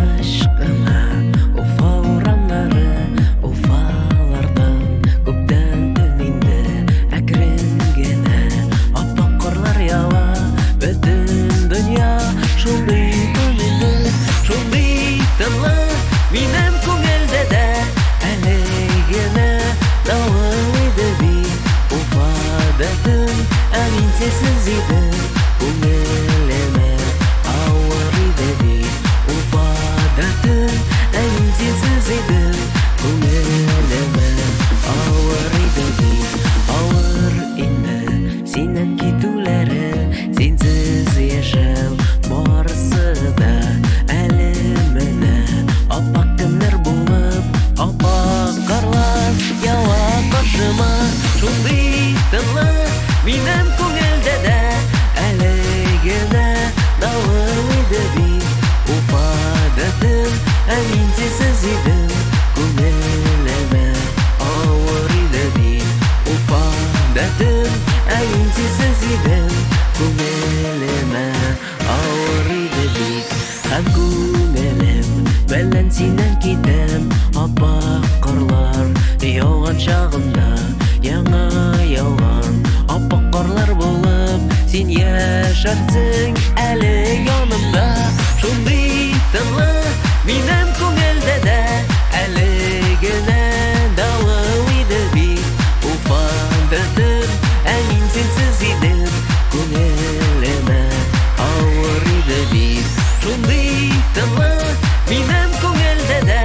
Тыныч кына Уфа урамнары, Уфалардан күптән төн инде. Әкрен генә ап-ак карлар ява, бөтен дөнья шундый тын инде, шундый тынлык минем күңелдә дә. Әле генә давыл иде бит, Уфада төн, ә мин синсез идем. Күңелемә авыр иде бит, Уфада төн, ә мин синсез идем. Күңелемә авыр иде бит, авыр инде синнән китүләре, синсез яшәү барысы да. Әле менә ап-ак көннәр булып, ап-ак карлар ява каршыма. Шундый тынлык минем күңелдә дә, әле генә давыл иде бит, Уфада төн, ә мин синсез идем. Күңелемә авыр иде бит, Уфада төн, ә мин синсез идем. Күңелемә авыр иде бит, һәм күңелем белән синнән китәм. Ап-ак карлар яуган чагында, яңа яуган ап-ак карлар булып, син яшәрсең әле янымда. Шундый тынлык минем күңелдә дә, әле генә давыл иде бит, Уфада төн, ә мин синсез идем. Күңелемә авыр иде бит, шундый тынлык минем күңелдә дә.